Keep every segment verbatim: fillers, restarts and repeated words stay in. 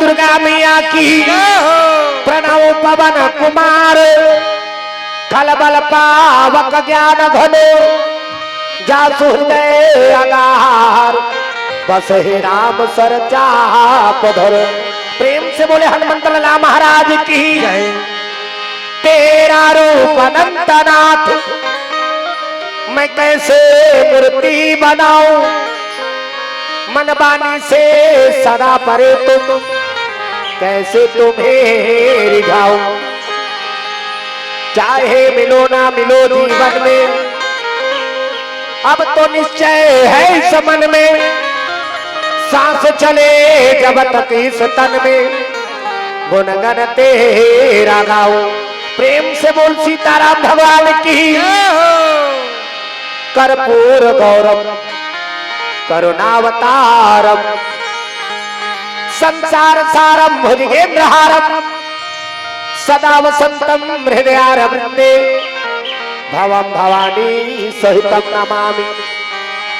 दुर्गा मैया की। प्रणव पवन कुमार, खलबल पावक ज्ञान घन, जासु हृदय अगार, बसहि राम सर चाप धर। प्रेम से बोले हनुमंत लाला महाराज की। तेरा रूप अनंतनाथ, मैं कैसे मूर्ति बनाऊं, मन बानी से सदा परे तुम, कैसे तुम्हें रिझाऊं। चाहे मिलो ना मिलो जीवन में, अब तो निश्चय है इस मन में, सांस चले जब तक इस तन में, गुणगन तेरा गाऊं। प्रेम से बोल सीताराम भगवान की। कर्पूर गौरम करुणावतारम, संसार सारम भुजगेंद्रहारम, सदा वसंतम हृदयारविंदे, भवम भवानी सहितम नमामि।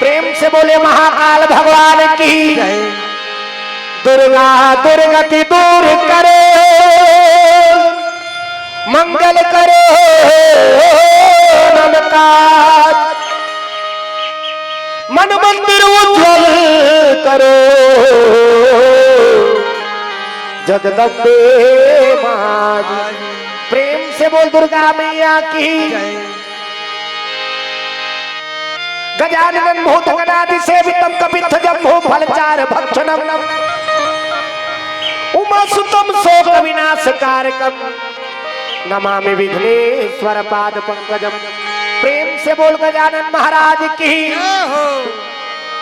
प्रेम से बोले महाकाल भगवान की। दुर्गा दुर्गति दूर करो, मंगल करो नमकार, मन मंदिर उज्जवल करो जगदम्बे माँ। प्रेम से बोल दुर्गा मैया की। गजाननं भूतगणादिसेवितं कपित्थजम्बूफलचारुभक्षणम् उमासुतं शोकविनाशकारकं नमामि विघ्नेश्वर पाद पंकजम। प्रेम से बोल गजानन महाराज की।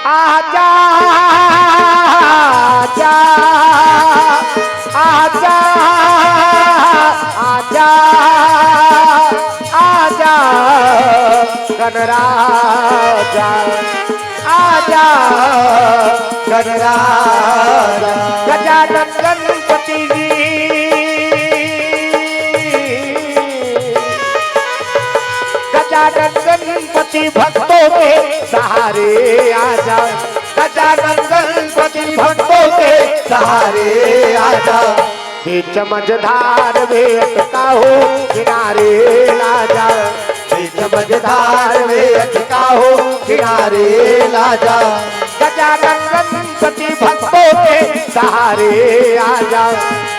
आजा, आजा, आजा, आजा, आजा गणराजा, आजा गणराजा। गजानन गणपति जी, गजानन गणपति भक्तों के सहारे आजा, गजानन गणपति भक्तों के सहारे आजा। बीच मझधार में अटका हो किनारे लाजा, बीच मझधार में अटका हो किनारे लाजा। गजानन गणपति भक्तों के सहारे आजा,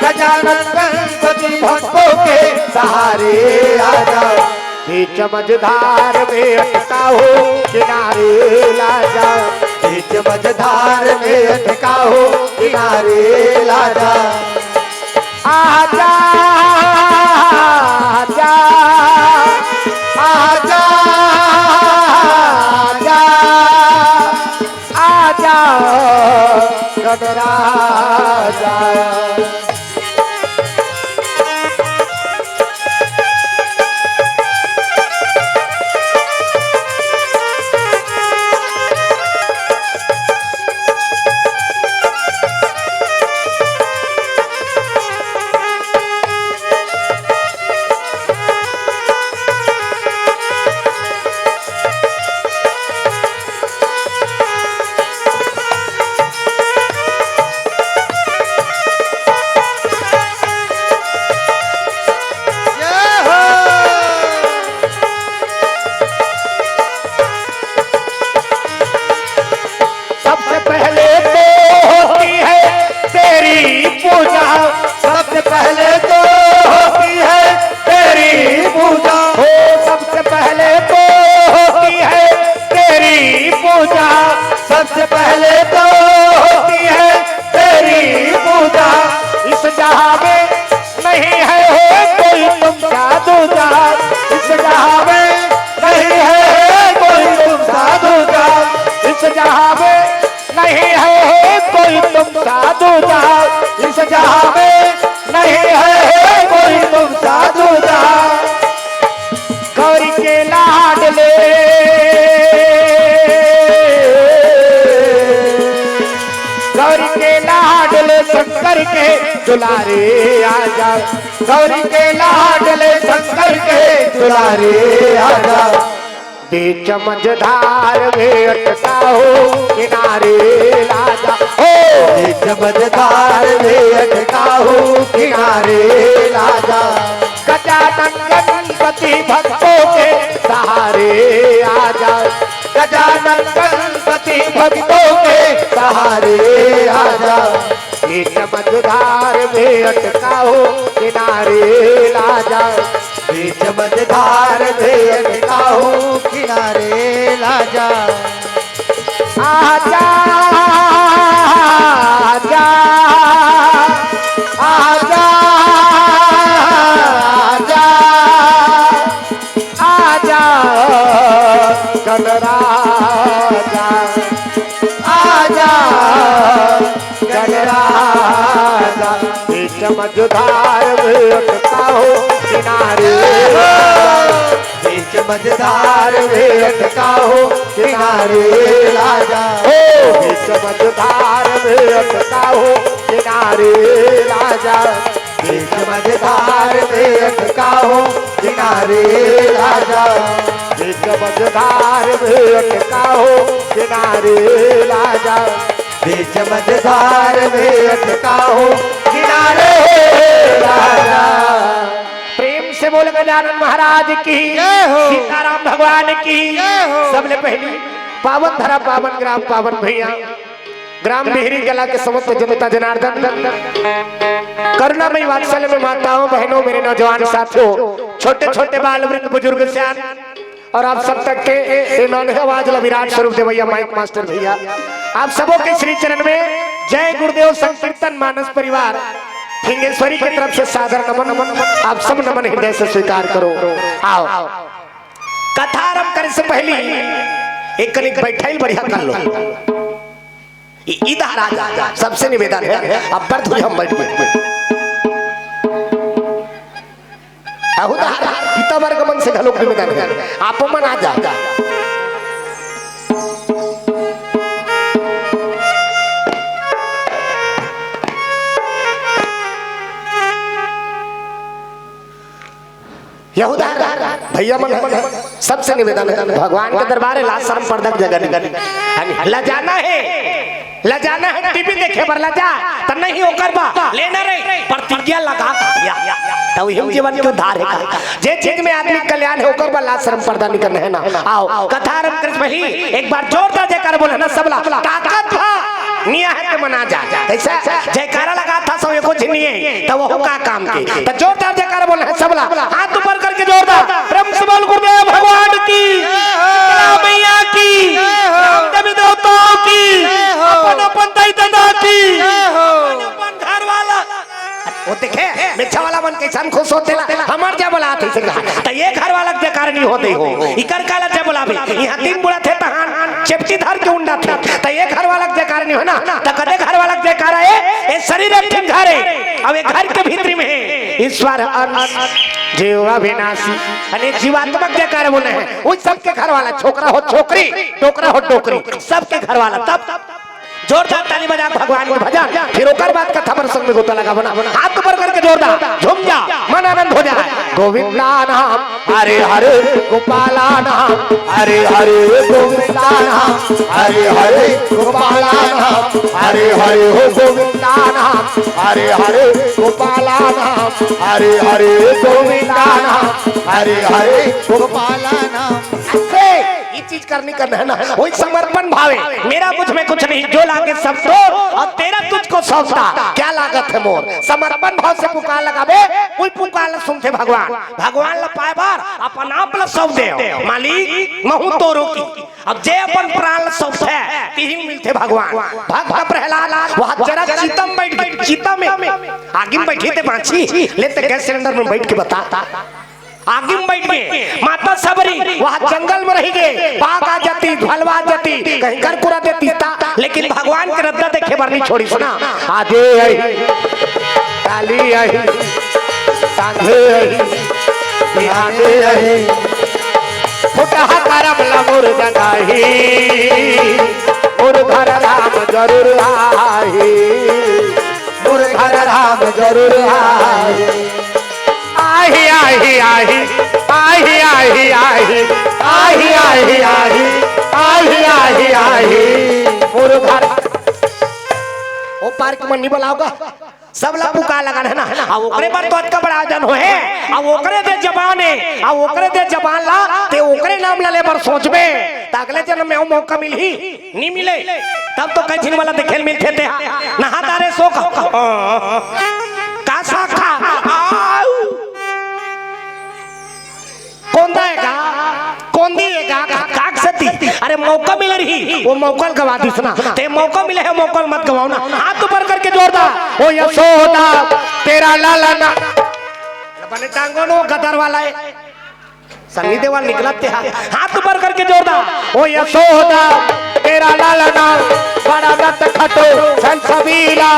गजानन गणपति भक्तों के सहारे आजा। बीच मझधार में अटका हो किनारे लाजा, बीच मझधार में अटका हो किनारे लाजा। आजा, आजा, आजा, आजा, आजा गणराजा। सबसे पहले तो होती है तेरी पूजा, सबसे पहले तो होती है तेरी पूजा। हो, सबसे पहले तो होती है तेरी पूजा, सबसे पहले तो होती है तेरी पूजा। इस जहां में नहीं है हो कोई तुम सा दूजा, इस जहां में नहीं है कोई तुम सा दूजा, इस जहां में नहीं है हो कोई तुम सा दूजा, इस जहां में नहीं है हो कोई तुम सा दूजा। गौरी के लाडले, गौरी के लाडले शंकर के दुलारे आजा, गौरी के लाडले शंकर के दुलारे आजा। बीच मझधार में अटका हो किनारे लाजा, हो बीच मझधार में अटका हूँ किनारे राजा। गजानन गणपति भक्तों के सहारे आजा। गजानन गणपति भक्तों के सहारे आजा। बीच मझधार में अटका हूँ किनारे राजा। बीच मझधार में अटका हूँ किनारे राजा। आजा, आजा, आजा, आजा, आजा, गणराजा, आजा, गणराजा। बीच मझधार में अटका हूँ किनारे। बीच मझधार में अटका हूँ किनारे राजा। ओ, बीच मझधार में अटका हूँ किनारे राजा। बीच मझधार में अटका हूँ किनारे राजा। बीच मझधार में अटका हूँ किनारे राजा। बीच मझधार में अटका हूँ किनारे राजा। प्रेम से बोल गजानन महाराज की, जय हो। सीताराम भगवान की, जय हो। सबले पहली पावन धरा, पावन ग्राम, पावन भुइयां, ग्राम बिहरी कला के समस्त जनता जनार्दन, करुणामयी वात्सल्य में माताओं, बहनों, मेरे नौजवान साथियों, छोटे छोटे बाल, वृद्ध, बुजुर्ग, सियान, और आप सब तक के इन्होंने आवाज ला विराट स्वरूप देवैया माइक मास्टर भैया, आप सबों के श्री चरण में जय गुरुदेव संकीर्तन मानस परिवार फिंगेश्वरी की तरफ से सादर नमन, नमन। आप सब नमन हृदय से स्वीकार करो। आओ, कथा आरंभ करे से पहले एक कनिक बैठल बढ़िया कर लो। इ-, इधर आ जा, सबसे निवेदन है, अब्बर धुरी हम बैठ गए। अहू तो हर, हर पिता वर्ग मन से घलोक निवेदन है, आप मन आ जा। यहूदा भैया मन, सबसे निवेदन है, भगवान के दरबार है, लाज शर्म पर्दा के जगह नहीं। लजाना है, लजाना है, टीवी देखे बर लजा, त नहीं ओकर बा लेना रे, प्रतिज्ञा लगा के दिया, त उही में जीवन के उद्धार है का। जे चीज में आदमी के कल्याण है, ओकर बा लाज शर्म पर्दा नहीं करना है ना। आओ, कथा आरंभ करे से पहली एक बार जोरदार जयकार बोले ना, सबला ताकत भा निया है के मना जा। कैसा जयकारा लगा था, सब एको झिनिए, त वो का काम के। त जोरदार जयकारा बोले हैं सबला, हाथ ऊपर करके जोरदार, प्रेम से बोल गुरुदेव भगवान की, जय हो। शीतला मैया की, जय हो। राम देवी देवताओं की, जय हो। अपन अपन दाई दादा की, जय हो। अपन अपन घर वाला। वो देखे, मिच्छा वाला मन कैसन खुश होते ला, हमर जय बोला थे से कहा। त ये घर वाला के जयकार नहीं होते हो, इकर काला जय बोला भी। यहाँ तीन बुढ़ा थे तहान, चेपटी धर के उंडा थे। त ये घर वाला के जयकार नहीं हो ना, त कदे घर वाला के जयकार है, ये शरीर एक ठिन घर है, अब ये घर के भीतरी में है ईश्वर अंश, जीव अविनाशी, अने जीवात्मक जयकार बोले हैं, वो सबके घर वाला, छोकरा हो छोकरी, डोकरा हो डोकरी, सबके घर वाला। तब जोरदार ताली बजा भगवान के भजन, फिर ओकर बाद कथा प्रसंग में गोता लगा बना, हाथ ऊपर करके जोरदार झूम जा, मन आनंद हो जाए। गोविंदा नाम हरे हरे, गोपाला नाम हरे हरे, गोविंदा नाम हरे हरे, गोपाला नाम हरे हरे, हो गोविंदा नाम हरे हरे, गोपाला नाम हरे हरे, गोविंदा नाम हरे हरे, गोपाला नाम। ऐसे ये चीज करनी करना है ना, वही समर्पण भावे। मेरा मुझ में कुछ नहीं, जो लागे सब तोर, और तेरा तुझको सौंपता, क्या लागत है मोर। समर्पण भाव से पुकार लगावे, कोई पुकार ला सुनथे भगवान। भगवान ला पाए बर अपन आप ला सौंप दे, मालिक महूं तोरो की। अब जे अपन प्राण ला सौंपथे, तिही मिलथे भगवान। भक्त प्रहलाद वह जरा चिता में बैठ, चिता में, आगी में बैठी थे बांची, लेते गैस सिलेंडर में बैठ के बता। आगी में बैठ गए, माता सबरी वहाँ जंगल में रही गए, बाघ आ जाती, भलवा आ जाती, कहीं कर कुरा देती ता, लेकिन भगवान के रद्दा देखे बर नहीं छोड़ी। सुना, आजे आई, काली आई, सांझे आई, बिहाने आई, फुटहा करम ला मोर जगाही, मोर घर राम जरूर आही, मोर घर राम जरूर आही। आही, आही, आही, आही, आही, आही, आही, आही, आही, आही, आही, आही, मोर घर। के मन नहीं बुलाओगा, सब ला पुकार लगा है ना। अब ओकरे बर तो अतका बड़ा आयोजन होहे, अब ओकरे दे जबान हे, अब ओकरे दे जबान ला, ते ओकरे नाम ला ले बर सोचबे, त अगले जन्म में वो मौका मिलही, नहीं मिले। तब तो कई झिन वाला देखे ल मिलथे ते हा, नहा तारे सो का, का साखा, आऊ। कोंदा हे गा, कोंदी हे गा, काक सती। अरे मौका मिले रही, वो मौका ल गवा दिस ना। ते मौका मिले हे, मौका ल मत गवाओ ना। हाथ ऊपर करके जोरदार, ओ यशोदा, तेरा लाला ना। बने टांगो नो गदर वाला हे। सन्नी देवल निकलत हे। हाथ ऊपर करके जोरदार, ओ यशोदा, तेरा लाला ना, बड़ा नट खटो, छल छबीला,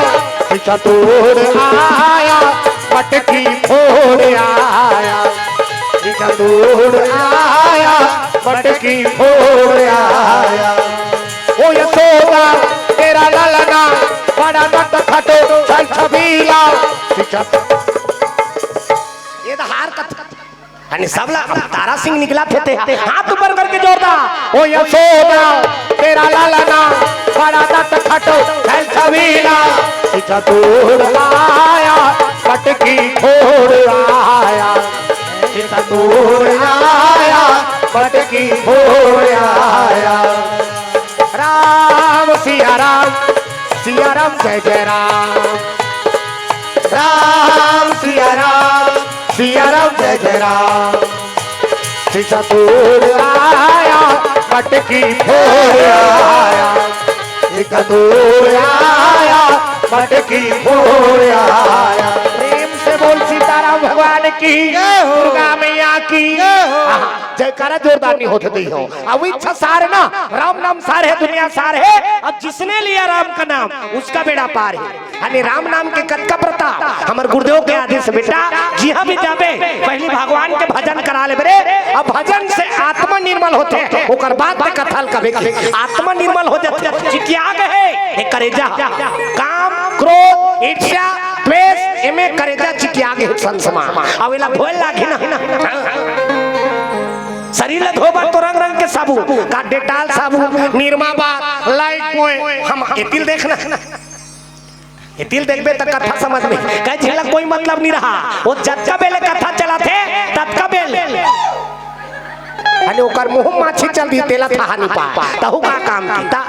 चतुर आया, मटकी फोड़ आया। इतना दूर आया, मटकी फोड़ आया। ओ यशोदा, तेरा ललना, बड़ा नट खटो, छल छबीला। ये तो हार कथा। अने सबला तारा सिंह निकलथे ते। हाथ ऊपर करके जोरदार। ओ यशोदा, तेरा ललना, बड़ा नट खटो, छल छबीला। इतना दूर आया, मटकी फोड़ आया। इतना दूर आया, मटकी फोड़ आया। राम सिया राम, सिया राम जय जय राम। राम सिया राम, सिया राम जय जय राम। इतना दूर आया, मटकी फोड़ आया। इतना दूर आया, मटकी फोड़ आया। प्रेम से बोल सीताराम भगवान की, जय हो। दुर्गा मैया की। जय हो। आहा, जयकारा जोरदार नहीं होत दे हो। अब इच्छा सार ना, राम नाम सार हे, दुनिया सार हे। अब जिसने लिया राम का नाम, उसका बेड़ा पार हे। अने राम नाम के कतका प्रताप, हमर गुरुदेव के आदेश बेटा, जिहाँ भी जाबे, पहली भगवान के भजन करा लेबे रे। अब भजन से आत्मा निर्मल होथे, ओकर बाद ते कथा ल कबे के आत्मा निर्मल हो जाथे। चिकिया गे हे, हे करेजा, काम, क्रोध, ईर्ष्या, द्वेष, एमे करेजा चिकिया गे हे, संसमा। अब एला धोए लागही ना। शरीर ल धोए बर तो रंग रंग के साबुन, का डेटाल साबुन, निरमा बार, लाइफ बॉय, हम एतिल देखना। एतिल देखबे त कथा समझ में, कई झिन ला कोई मतलब नहीं रहा। वो जतका बेले कथा चलाथे, ततका बेले। अने ओकर मुंह माछी चल दी, तेला थाहा नहीं पा। तहु का काम की ता।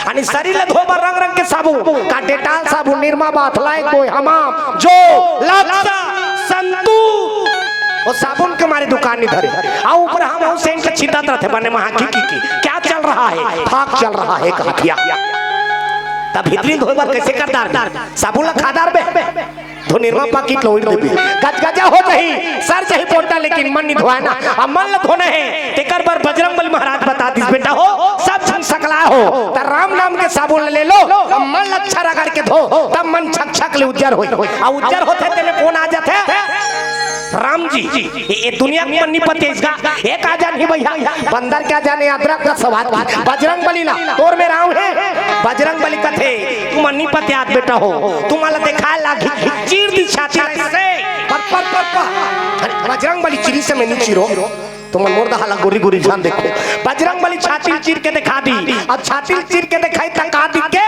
अने शरीर ल धोए बर रंग रंग के साबुन, का डेटाल साबुन, निरमा बार, लाइफ बॉय, हमाम, जो, लक्स, संतूर। वो साबुन के मारे दुकान नहीं धरे। आ ऊपर हम सेंट छिटत रथे बने महा की, की, की। क्या चल रहा है? फाक चल रहा है, कहा किया। तब भीतरी धोए बर कैसे कर डार? साबुन ला खा डारबे, धो निरमा पाकिट ला ओढ़ देबे। गजगजा हो जाही, सर जाही पोटा, लेकिन मन नहीं धोए ना। अब मन ला धोना हे, तेकर बर बजरंग बली महाराज बता दिस बेटा हो, सब झन सकला हो, त राम नाम के साबुन ले लो, अब मन ला अच्छा रगड़ के धो, तब मन छक छक ले उज्जर होई। आ उज्जर होथे तेमे कोन आ जाथे? राम जी। ये, ये दुनिया के मन नहीं पते इसका, एक आ जान ही भैया, बंदर क्या जाने अदरक का स्वाद। बजरंग बली ला, तोर में राम हे, बजरंग बली कथे, तुम मन नहीं पते आत बेटा हो, तुम्हाला देखा लागी, चीर दी छाती से, पर, पर, पर, पर। अरे, बजरंग बली चिरी से मैं नहीं चिरो, तुम मोर दहाला गोरी गोरी जान देखो। बजरंग बली छाती चीर के दिखा दी, अब छाती चीर के दिखाई त का दिखे?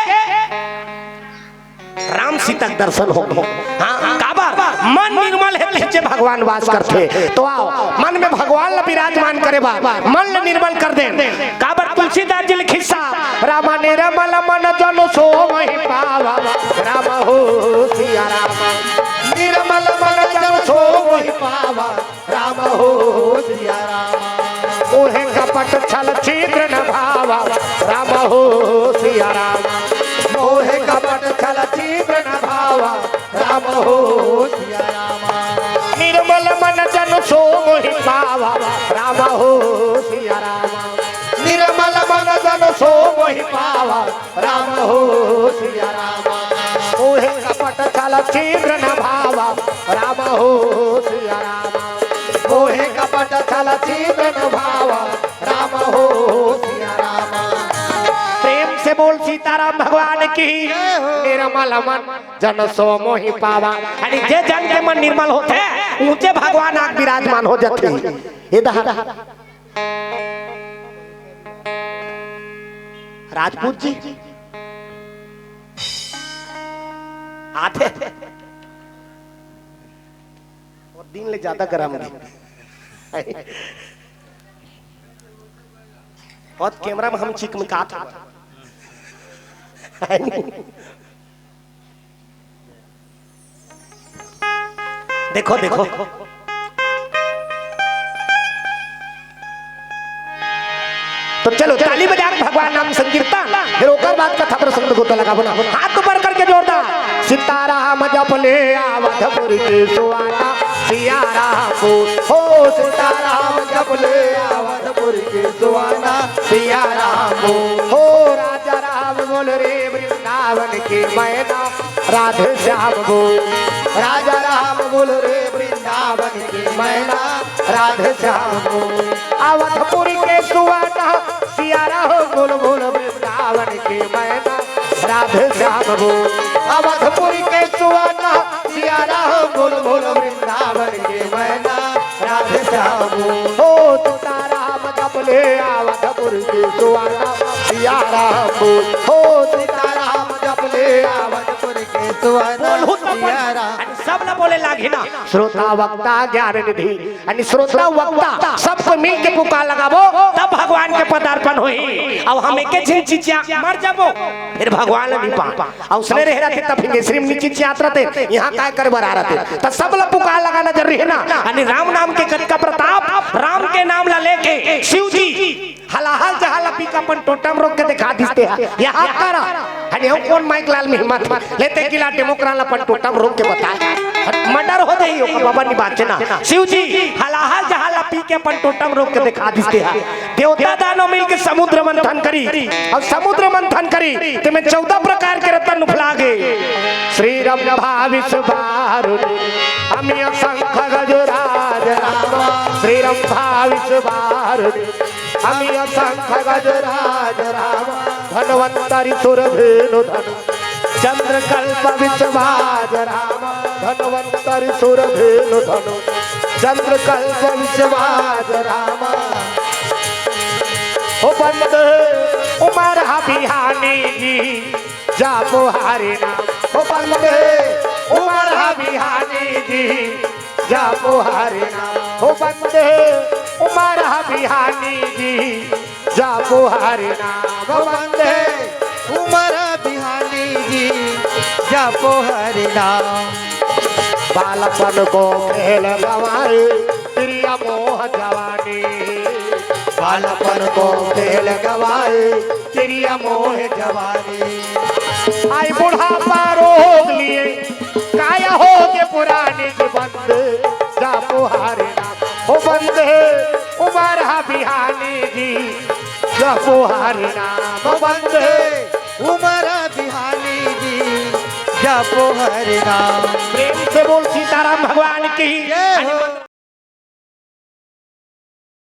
राम सीता के दर्शन हो गे। हाँ, काबर? मन निर्मल हे, तेचे भगवान वास करथे। तो आओ, मन में भगवान ला विराजमान करे बर, मन ला निर्मल कर दे। काबर? तुलसीदास जी लिखिस, राम निर्मल मन जन सो मोहि पावा। राम हो सिया राम, निर्मल मन जन सो मोहि पावा। राम हो सिया राम। मोहे कपट छल छिद्र न भावा। राम हो सिया राम। मोहे कपट छल छिद्र न भावा। राम हो सिया राम। निर्मल मन जन सो मोहि पावा। राम हो सिया राम। निर्मल मन जन सो मोहि पावा। राम हो सिया राम। मोहे कपट छल छिद्र न भावा। राम हो सिया राम। मोहे कपट छल छिद्र न भावा। राम हो सिया राम। प्रेम से बोल सीताराम भगवान की। जय हो। निर्मल मन जन सो मोहि पावा। अरे जे जन के मन निर्मल होथे, ऊंचे भगवान आके विराजमान हो जाथे। इधर राजपूत जी, आथे। अउ दिन ले ज्यादा गरम हे। अउ कैमरा में हम चिकमिकात हवन। देखो, देखो। तो चलो, ताली बजा के भगवान नाम संकीर्तन, फिर ओकर बाद कथा प्रसंग गोता लगाबो ना। हाथ ऊपर करके जोरदार। सीताराम जप ले अवधपुर के सुहाना, सिया राम बोल। हो सीताराम जप ले अवधपुर के सुहाना, सिया राम बोल। हो राजा राम बोल रे वृंदावन के मैना, राधे श्याम बोल। राजा राम बोल रे वृंदावन के मैना, राधे श्याम बोल। अवधपुर के सुहाना, सिया राम बोल, बोल वृंदावन के मैना, राधे श्याम बोल। अवधपुर के सुहाना, सिया राम बोल, बोल वृंदावन के मैना, राधे श्याम बोल। हो सीताराम जप ले अवधपुर के सुहाना, सिया राम बोल। हो सीताराम जप ले अवधपुर के सुहाना, बोलहु त सिया राम। सब ला बोले लागही ना। श्रोता वक्ता ज्ञान निधि, यानी श्रोता वक्ता सबको मिल के पुकार लगाबो, तब भगवान के पदार्पण होही। अब हम एके झिन चिचिया मर जाबो, फिर भगवान ला नी पान। अउ उसने रहे रहते तब फिर श्री नी चिचियात रहते, यहाँ काय करे बर आ रहते। त सब ला पुकार लगाना जरूरी हे ना। यानी राम नाम के कतका प्रताप, राम के नाम ला लेके शिव जी हलाहल जहाल पी के अपन टोटम रोक के देखा दिस ते हा। यहाँ करा। हने हो कौन माइक लाल में हिम्मत लेते गिला डेमोक्रान अपन टोटम रोक के बता। मर्डर हो जाई, ओकर बाबा नी बाँचे ना। शिव जी हलाहल जहाल पी के अपन टोटम रोक के देखा दिस ते हा। देवता दानव मिल के समुद्र मंथन करी, अउ समुद्र मंथन करी, ते में चौदह प्रकार के रतन उफला गे। श्री रंभा विष बारुद, अमिय शंख गजराज रामा। श्री रंभा विष बारुद, अमिय शंख गजराज राम। धन्वंतरि सुर धेनु धनु, चंद्र कल्प विष बाज राम। धन्वंतरि सुर धेनु धनु, चंद्र कल्प विष बाज राम। हो वंदे उमा रहा बिहानी जी, जापो हरि नाम। हो वंदे उमा रहा बिहानी जी, जापो हरि नाम। हो वंदे उमा रहा बिहानी जी, जापो हरि नाम। हो वंदे उमा रहा बिहानी जी, जापो हरि नाम। बालपन को खेल गवाए, प्रिय मोह जवानी। बालपन को खेल गवाए, प्रिय मोह जवानी। आई बुढ़ापा रोग लिए, काया हो के पुरानी जी। वंदे जापो हरि नाम। हो वंदे उमा रहा बिहानी जी, जापो हरि नाम। हो वंदे उमा रहा बिहानी जी, जापो हरि नाम। प्रेम से बोल सीताराम भगवान की। जय हो।